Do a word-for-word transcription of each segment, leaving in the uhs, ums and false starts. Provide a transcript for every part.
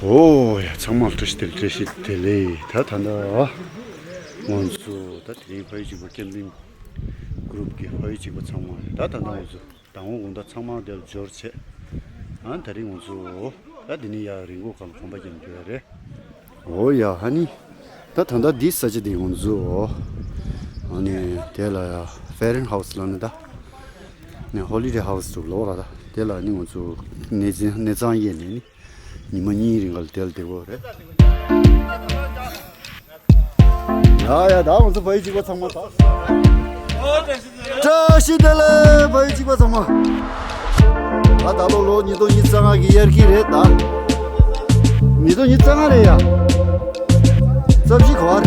ཨོ་ཡ། ཚང་མ་བཀྲ་ཤིས་བདེ་ལེགས། བཀྲ་ཤིས་བདེ་ལེགས། ད་ད་ལྟ་ང་ཚོ་ད་དེ་རིང་ཕ་ཡུལ་གཅིག་པ་ཀེམ་པིང་གུ་རུབ་ཀྱི་ཕ་ཡུལ་གཅིག་པ་ཚང་མ་ད་ད་ལྟ་ང་ཚོ་དང་པོ་དགོང་དག་ཚང་མ་དེར་འབྱོར་བྱས། ཨ་དེ་རིང་ང་ཚོ་ད་དེ་ནས་ཡར་རི་མགོ་སྒང་ལ་གོམ་པ་རྒྱག་འགྲོ་ཡ་རེད། ཨོ་ཡ། ཧ་ནི། ད་ད་ལྟ་འདི་ས་ཆ་འདི་ང་ཚོ། ཨ་ནི་དེ་ལ་ཡ་ཧྥེ་རན་ཧའུ་སི་ལབ་ནི་ད། ནི་ཧོ་ལི་ཌེ་ཧའུ་སི་འདུག་ལབ་ར། ད་དེ་ལ་ནི་ང་ཚོ་གནས་ཚང་གནས་ཚང་གཡས་ནས་ནི་ཉི་མ་གཉིས་རིང་ག་ལ་དེ་ལ་བསྡད་དགོས་རེད། ཡ་ཡ། ད་ང་ཚོ་ཕ་ཡུལ་གཅིག་པ་ཚང་མ་ད། བཀྲ་ཤིས་བདེ་ལེགས། ཕ་ཡུལ་གཅིག་པ་ཚང་མ། ད་ད་ལོ་ལོ་ཉིས་སྟོང་ཉི་ཤུ་རྩ་ལྔ་གི་དབྱར་ཁའི་རེད་ད། ཉིས་སྟོང་ཉི་ཤུ་རྩ་ལྔ་རེད་ཡ། རྩ་བཞི་ག་བ་རེད།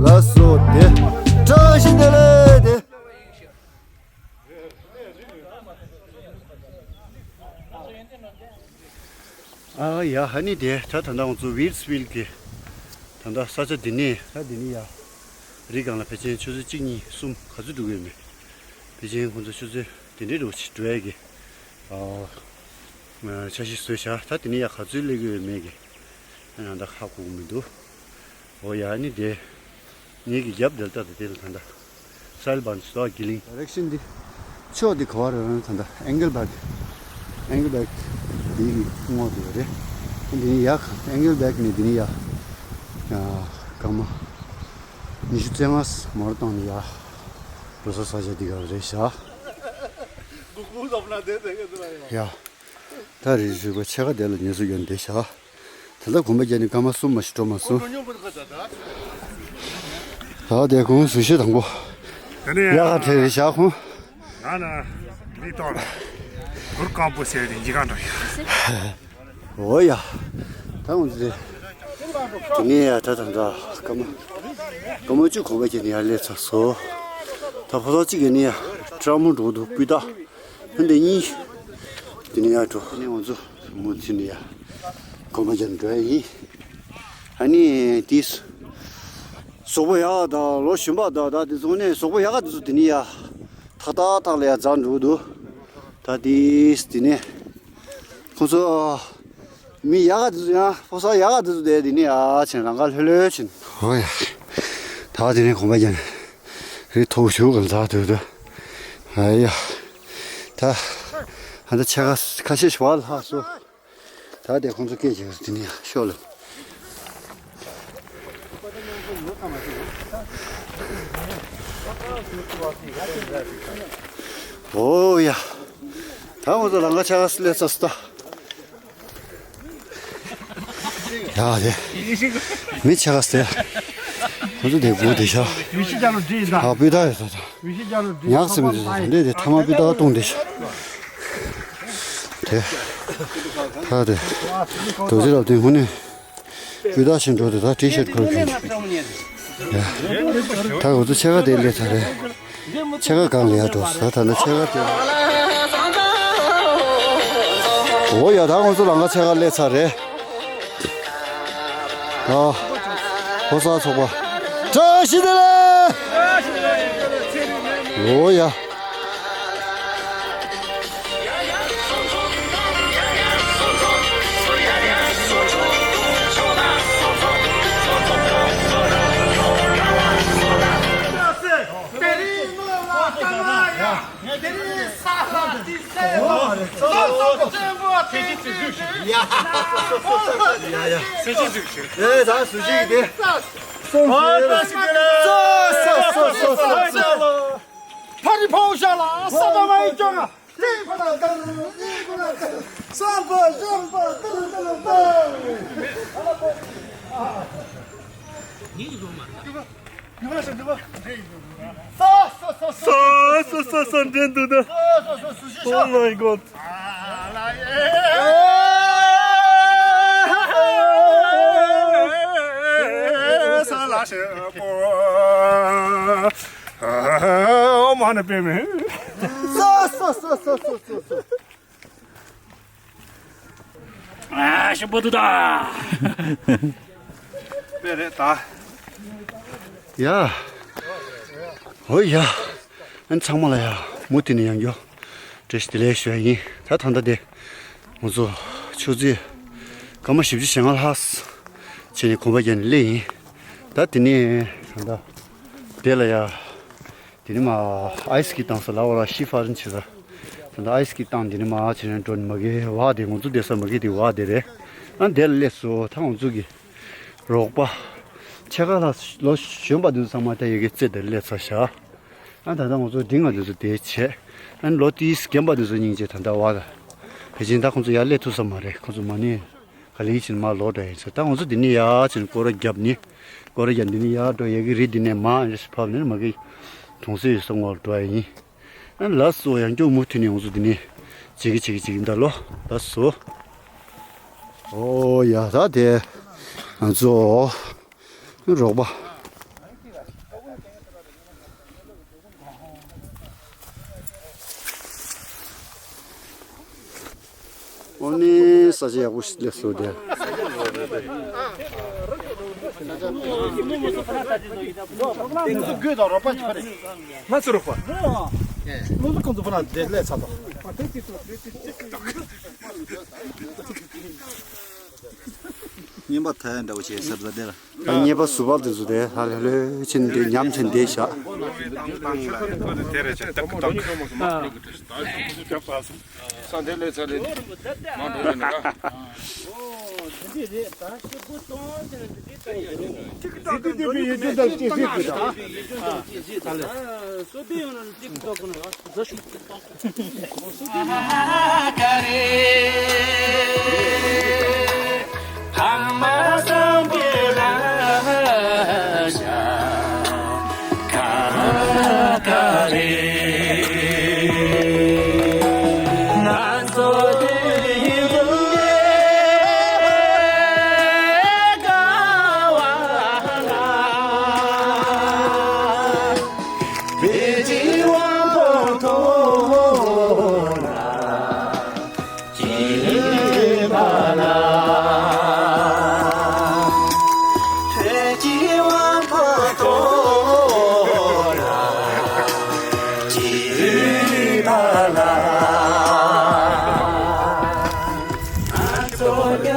ལགས་སོ་དེ། བཀྲ་ཤིས་བདེ་ལེགས་དེ། ཨ་ཡ། ཧ་ནི་དེ་ད་ད་ལྟ་ང་ཚོ་ཝིར་སི་ཝིལ་གྱི་ད་ལྟ་ས་ཆ་འདི་ནས་ད་འདི་ནས་ཡ་རི་སྒང་ལ་ཕལ་ཆེར་ཆུ་ཚོད་གཅིག་གཉིས་གསུམ་ག་ཚོད་འགྲོ་གི་ཡོད་མེད། ཕལ་ཆེར་ཁོང་ཚོ་ཆུ་ཚོད་དེ་འདྲའི་འགྲོ་ཆེ་འགྲོ་ཡ་གི་ཨ་འཆར་གཞི་བཟོས་བཞག་ད་དེ་ནས་ཡ་ག་ཚོད་སླེབས་ཀྱི་ཡོད་མེད་ཀྱི་ཡང་ད་ཧ་གོ་གི་མི་འདུག་ཨོ་ཡ། ཨ་ནི་དེ་ངེད་ཀྱི་རྒྱབ་དེར་ལྟ་དེ་དེ་ལ་ད་ལྟ་སལ་བན་སོ་གི་ལིང་། ཌའི་རེག་ཤན་འདི་ཕྱོགས་འདི་ག་བ་རེད་ན་ད་ལྟ་ཨེང་གལ་བྷག་ཨེང་གལ་བྷག་འདི་གི་ངོས་དེ་རེད། འདི་ནི་ཡག་ཨེང་གལ་བྷག་ནི་འདི་ནི་ཡག་སྐར་མ་ཉི་ཤུ་རྩ་ལྔ་མར་བཏང་ནི་ཡག་རོ་ས་ས་ཆ་འདི་ག་རེད་ཤག་ཡ། ད་རེས་རུས་པ་ཕྱེད་ཀ་དེ་ལ་ཉལ་སུ་ཡོད་འདི་ཤག་ད་ལྟ་གོམ་པ་རྒྱག་ནས་སྐར་མ་གསུམ་མ་ཞིག་འགྲོ་མ་སོང་། ད་དེ་ཁོང་གཟུགས་བྱད་དང་པོ་དེ་ནས་ཡག་ག་དེ་རེད་ཤག་ཁོང་། ང་ལ་ལི་ཏོག་གུར་སྐམ་པོ་ཟེར་ཏེ་འཇིགས་ག་འགྲོ་ཡ། ཨོ་ཡ། ད་འོང་ཟེར། དེ་ནས་ཡ་ད་ད་ད་སྐར་མ་སྐར་མ་བཅུ་གོམ་པ་རྒྱག་ནས་ཡར་སླེབས་ཚར་སོང་། ད་ཕོ་གསར་གཅིག་གིས་ནི་ཡ་ཀྲ་མོ་འགྲོ་འདུག་སྤུས་དག་ཧོན་ཏེ་གཉིས། དེ་ནས་ཡར་འགྲོ། དེ་ནས་ང་ཚོ་མུ་མཐུད་ནས་ཡར་གོམ་པ་རྒྱག་འགྲོ་ཡ་ཡིན། ཨ་ནི་དེ་གཟུགས་པོ་ཡག་དང་ལོ་གཞོན་པ་དང་ད་དེ་ཚོ་ནས་གཟུགས་པོ་ཡག་ག་དེ་ཚོ་དེ་ནས་ཡར་ཐག་ཐག་ཐག་ལ་ཡར་འཛེགས་འགྲོ་གི་འདུག་ད་དེ་དེ་ནས་ཁོང་ཚོ་མི་ཡག་ག་དེ་ཚོ་ཡང་ཕོ་གསར་ཡག་ག་དེ་ཚོ་དེ་དེ་ནས་ཡར་ཕྱིན་རང་དགའ་ལྷོད་ལྷོད་ཕྱིན། ཨོ་ཡ། ད་དེ་ནས་གོམ་པ་རྒྱག་ནས་རི་མཐོ་པོ་ཞིག་ག་འཛེགས་འགྲོ་གི་འདུག་ཨ་ཡ། ད་ཧ་ད་ཕྱེད་ཀ་ཁ་ཤས་ཤིག་བར་ལྷག་སོང་། ད་དེ་ཁོང་ཚོ་སྐད་ཆ་དེ་ནས་ཤོག་ལ། ཨོ་ཡ། ད་ཁོང་ཚོ་ལམ་ཁ་ཕྱེད་ཀ་སླེབས་ཚར་སོང་ད། ཡ་དེ། མི་ཕྱེད་ཀ་སླེབས། ཁོང་ཚོ་དེ་སྒུག་བསྡད་ཤག་ཨ་སྤུས་དག་ཡོད་ས་ད། ཉག་སེ་མི་འདུག་ད་འདྲེ་དེ་ཐ་མ་སྤུས་དག་བཏུང་བསྡད་ཤག་དེ། ད་དེ། རྡོ་རྗེ་རབ་བརྟན་ཧུ་ནི། སྤུས་དག་ཕྱིན་འགྲོ་དེ་ད་ཊི་ཤར་ཊི་གོན་གྱོན་ཡ། ད་ང་ཚོ་ཕྱེད་ཀ་དེ་སླེབས་ཚར་རེད། ཕྱེད་ཀ་སྒང་ལ་ཡར་འགྲོ་ད་ད་ནི་ཕྱེད་ཀ་དེ། ཨོ་ཡ། ད་ང་ཚོ་ལམ་ཁ་ཕྱེད་ཀ་སླེབས་ཚར་རེད། ཨ། ཕོ་གསར་ཚོགས་པ། བཀྲ་ཤིས་བདེ་ལེགས། ཨོ་ཡ། ཕ་རི་ཕའུ་ཤ་ལ་ས་ད་མ་ཡི་ཅོ་ང་། ས་ས་ས་ས་འདྲེན་འདུག་ད། Oh my god. ས་ལ་ཤེ་པོ། ཨོ་མ་ནི་པེ་མེ། ས་ས་ས་ས་ས་ས་ས། ཨ་ཤི་པོ་ཏུ་ད། པེ་རེད་ད། ཡ། ཨོ་ཡ། ཨན་ཚང་མ་ལ་ཡ་མུ་མཐུད་ནས་ཡང་བསྐྱར་བཀྲ་ཤིས་བདེ་ལེགས་ཞུ་ཡ་ཡིན། ད་ད་ལྟ་དེ་ང་ཚོ་ཆུ་ཚོད་ སྐར་མ་བཞི་བཅུ་ཞེ་ལྔ་ལྷག་བྱས་ནས་གོམ་པ་རྒྱག་ནས་སླེབས་ཡིན། ད་དེ་ནས་ད་ལྟ་དེ་ལ་ཡ། དེ་ནས་མ་ཨའི་སི་ཀི་བཏང་ས་ལ་འོ་ར་ཤི་ཧྥ་རན་བྱེད་ས། ད་ལྟ་ཨའི་སི་ཀི་བཏང་དེ་ནས་མ་བྱས་ནས་འགྲོ་ནས་མ་གི་བ་དེ་ང་ཚོ་བསྡད་ས་མ་གི་དེ་བ་དེ་རེད། ཨ་དེ་ལ་སླེབས་སོ། ད་ང་ཚོ་གི་རོགས་པ་ཕྱེད་ཀ་ལ་ལོ་གཞོན་པ་དེ་ཚོ་ཚང་མ་ད་ཡ་གི་རྩེ་དེ་སླེབས་ཚར་བཞག་ཨ་ད་ལྟ་ང་ཚོ་འབྲིང་བ་དེ་ཚོ་དེ་བྱས། ཨ་ལོ་དེའི་རྒན་པ་དེ་ཚོ་སྙིང་རྗེ། ད་ལྟ་བ་ད་ཕལ་ཆེར་ད་ཁོང་ཚོ་ཡར་སླེབས་ཐུབ་ས་མ་རེད། ཁོང་ཚོ་མ་ཎི་ག་ལེ་ཕྱིན་མ་ལོག་འགྲོ་ཡིན་ཟེར། ད་ང་ཚོ་འདི་ནས་ཡར་ཕྱིན་སྐོར་ར་བརྒྱབ་ནི། སྐོར་ར་བརྒྱབ་འདི་ནས་ཡར་འགྲོ་ཡ་གི་རི་འདི་ནས་མར་ཕབ་ནས་མ་གི་གྲོང་གསེབ་ཡོད་ས་ངོ་ལ་འགྲོ་ཡ་ཡིན། ཨ་ལགས་སོ། ཡང་སྐྱོ་མུ་མཐུད་ནས་ང་ཚོ་འདི་ནས་བྱེད་ཀྱི་བྱེད་ཀྱི་བྱེད་ཀྱི་ད་ལོ། ལགས་སོ། ཨོ་ཡ་ད་དེ་ང་ཚོ་རོགས་པ། འོ་ནི་ས་ཆ་ཡག་པོ་ཞིག་སླེབས་སོང་དེ། ང་ཚོ་རོགས་པ། ང་ཚོ་ཁོང་ཚོ་ཕ་ན་དེ་སླེབས་ཚར་དོ། རྔན་པ་ད་ཡ་འདྲ་བོ་བྱས་ཟབ་ཟབ་དེ་ལ། ད་རྔན་པ་ཟུར་པ་དེ་ཚོ་དེ་ཧ་ལས་ལོས་ཕྱིན་དེ་ཉམས་ཕྱིན་དེ་བཞག་དེ་རེད་ཆ་ཏག་ཏག་ས་དེ་ལས་ཚ་ལས་མ་འགྲོ་ཡིན་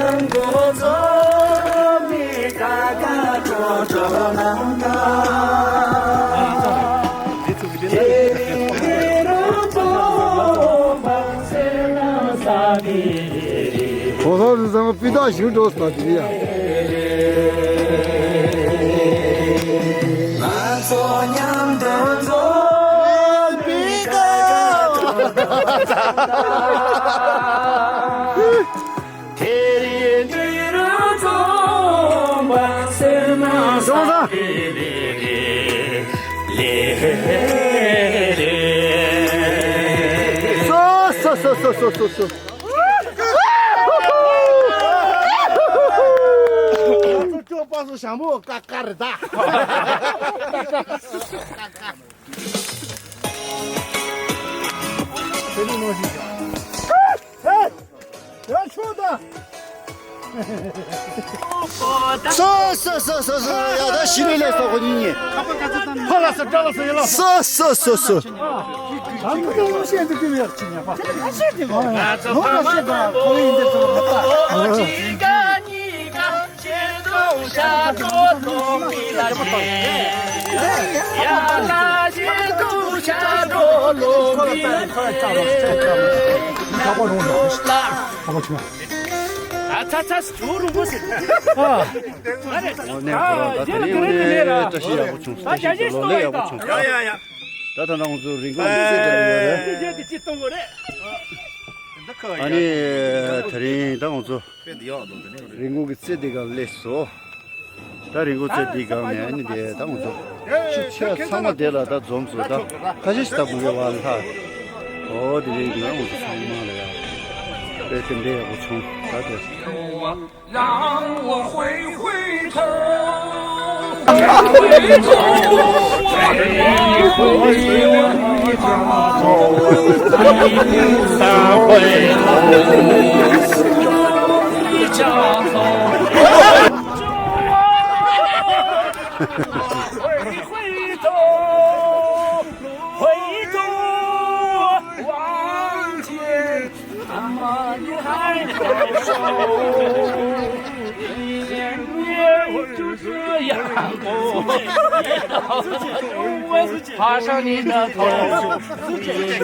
ན། གོང་ས་རི་ཚང་སྤུས་དག་ཞིག་འགྲོ་ས་དེ་ཡ། ང་ཚོ་མཉམ་དུ་འཛོམས་པའི་སྐབས། དེ་རིང་འདི་རུ་འཛོམས་པ་སེམས་ནང་ས་རེ་རེ་རེ་ལེ་རེ། སོ་སོ་སོ་སོ། ང་ཚོ་སྐྱོ་པ་སོ་ཞང་པོ་ཀ་ཀ་རེད་ད། དེ་ནི་ནོར་ཞིག་ཀྱང་། ཧེ། ཡ་ཆོག་ད། སོ་སོ་སོ་སོ་སོ། ཡ་ད་ཤི་ནི་ལས་སོ་ཁོ་གཉིས་ནི། ཧ་ལ་སོ་ད་ལ་སོ་ཡ་ལ། སོ་སོ་སོ་སོ། ད་ཁོ་ཡང་ཤེས་འདུག་གི་ཡར་ཅི་ཉག་པ། ང་ཚོ་ཕ་མ་དང་བུ་མོ་གཅིག་གཉིས་ཀ་གཅིག་ཏུ་ཤ་གྲོགས་ལོ་མི་ལ་ཉེ། ཡ་ལ་གཅིག་ཏུ་ཤ་གྲོགས་ལོ་མི་ལ་ཉེ། ཨ་ཚ་ཚ་ཇོ་རུ་མོ་ཟེར། ཨ་རེ། ཨོ་ནས་ཁོ་རང་ད་དེ་རིང་འོ་ནས་བཀྲ་ཤིས་ཡག་པོ་བྱུང་། བཀྲ་ཤིས་ཀྱི་ལོ་ལེགས་ཡག་པོ་བྱུང་། ཡ་ཡ་ཡ། ད་ད་ནང་ཚོ་རི་མགོ་གི་རྩེ་དེ་ལ་ཡོད་རེད། ཨ་ནི་དེ་རིང་ད་ང་ཚོ་རི་མགོ་གི་རྩེ་དེ་ག་སླེབས་སོ། ད་རི་མགོ་རྩེ་དེ་ག་ནས་ཨ་ནི་དེ་ད་ང་ཚོ་ཤི་ཆ་ཚང་མ་དེ་ལ་ད་འཛོམས་སོ། ད་ཁ་ཤས་ཤིག་ད་མ་གི་བ་ལྷག་ཨོ་དེ་རིང་ད་ང་ཚོ་ཚང་མ་ལ་ཡ་དཔེ་དེ་འདྲ་ཡག་པོ་བྱུང་། ད་དེ།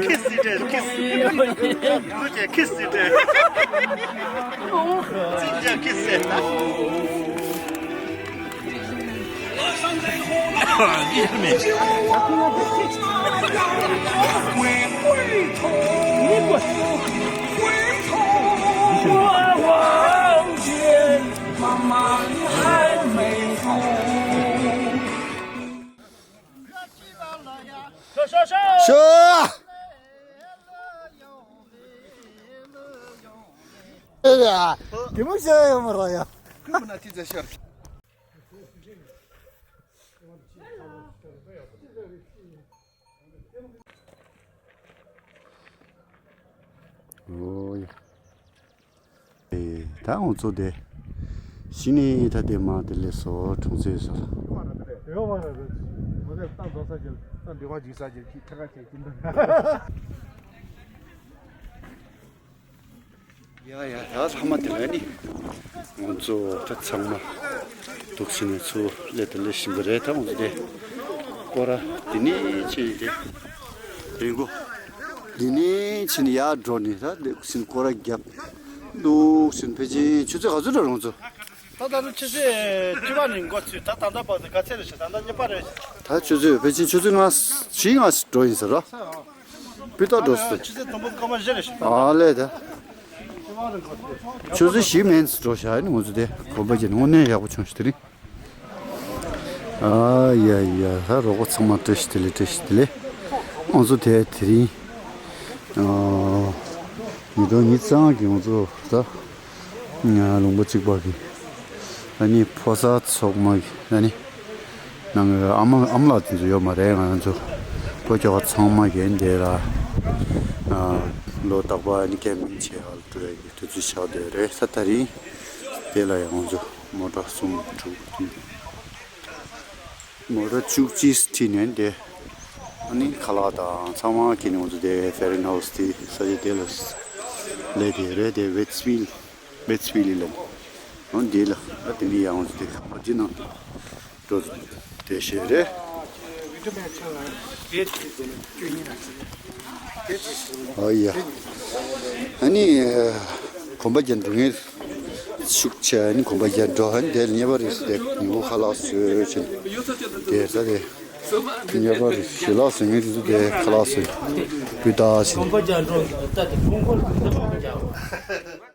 ཁྱི་སི་ཏྲེ། ཁྱི་སི་ཏྲེ། ཁྱི་སི་ཏྲེ། ཁྱི་སི་ཏྲེ། ཤོ། ཨེ་ཡ། དེ་མོ་ཤོ་ཡོད་མ་རེད་ཡ། ཀུན་མི་ན་ཐི་ཛ་ཤར། ཨོ་ཡ། ཨེ། ད་ང་ཚོ་དེ་གཞི་ནས་ད་དེ་མ་དེ་ལས་སོ་གྲོང་ཚོའི་སོ། ཡ་ཡ། ད་ལྷག་མ་དེ་ལ་ནི་ང་ཚོ་ད་ཚང་མ་འདུག་ཕྱིན་ནས་ཚུར་སླེབས་དང་སླེབས་བཞིན་པ་རེད། ད་ང་ཚོ་དེ་སྐོར་ར་དེ་ནས་ཕྱིན་ཏེ་རིང་པོ། འདི་ནས་ཕྱིན་ཡར་འགྲོ་ནི་ད་འདི་ཕྱིན་སྐོར་ར་བརྒྱབ། འདུག་ཕྱིན་ཕལ་ཆེར་ཆུ་ཚོད་ག་ཚོད་འགྲོ་རུང་ཚོ། ད་ད་ལོ་ཆུ་ཚོད་བཅུ་པ་ནས་འགོ་ཚུགས། ད་ད་ལྟ་བར་དུ་ག་ཚད་རེད་ཤག་ད་ལྟ་གཉིས་པ་རེད་ཤག་ད་ཆུ་ཚོད་ཕལ་ཆེར་ཆུ་ཚོད་ལྔ་བཞི་ལྔ་འགྲོ་ཡིན་ཟེར་རོ། སྤུས་དག་འགྲོ་སོང་། ཆུ་ཚོད་དང་པོ་སྐར་མ་བཞི་རེད་ཤག་ཨ་ལས་ད། ཆུ་ཚོད་བཞི་མིན་འགྲོ་ཤག་ཨ་ནི་ང་ཚོ་དེ་གོམ་པ་བརྒྱབ་ནས་དངོས་གནས་ཡག་པོ་བྱུང་ཤག་དེ་རིང་། ཨ་ཡ་ཡ། ད་རོགས་པ་ཚང་མ་བཀྲ་ཤིས་བདེ་ལེགས། བཀྲ་ཤིས་བདེ་ལེགས། ང་ཚོ་དེ་དེ་རིང་ཨ་ཉིས་སྟོང་ཉི་ཤུ་རྩ་ལྔ་གི་ང་ཚོ་ད་ལུང་པ་གཅིག་པ་གི་ཨ་ནི་ཕོ་གསར་ཚོགས་མ་གི་ཨ་ནི་ནང་གི་ཨ་མ་ཨ་མ་ལགས་དེ་ཚོ་ཡོད་མ་རེད། ང་ཚོ་ཕོ་ཁྱོ་ག་ཚང་མ་གི་དེ་ལ་ཨ་ལོ་རྟག་པར་ཨ་ནི་ཁེམ་པིང་བྱེད་ཡག་ལ་འགྲོ་ཡག་གི་དུས་ཚོད་ཆགས་བསྡད་རེད། ད་དེ་རིང་དེ་ལ་ཡང་ང་ཚོ་མོ་ཊ་གསུམ་དྲུག་མོ་ཊ་བཅུ་གཅིག་ཁྲིད་ནས་དེ་ཨ་ནི་ཁ་ལག་དང་ཚང་མ་ཁྱེར་ནས་ང་ཚོ་དེ་ཧྥེ་རན་ཧའུ་སི་དེ་ས་ཆ་དེ་ལ་སླེབས་བསྡད་རེད། དེ་ཝེ་ཚི་ཝིལ་ཝེ་ཚི་ཝིལ་ལ་ཨ་འདི་ལ་ཨ་དེ་ནས་ཡང་ང་ཚོ་དེ་ཁ་པར་འདི་ནང་འགྲོ་བསྡད་བྱས་རེད། ཨོ་ཡ། ཨ་ནི་གོམ་པ་བརྒྱབ་འགྲོ་ངེས་ཤུགས་ཆེ། ཨ་ནི་གོམ་པ་བརྒྱབ་འགྲོ། ཨ་ནི་དེ་ལ་ཉེ་བར་རིགས་དེ་ཉིན་གུང་ཁ་ལག་བཟོས་ཕྱིན་དེ་ས་དེ་ཉེ་བར་རིགས་ཞལ་ལག་བཟོ་ངེས་དེ་ཚོ་དེ་ཁ་ལག་བཟོས་སྤུས་དག་ཕྱིན། གོམ་པ་བརྒྱབ་འགྲོ་ད་དེ་ཁོང་ཁོང་ལ་ད་གོམ་པ་བརྒྱབ།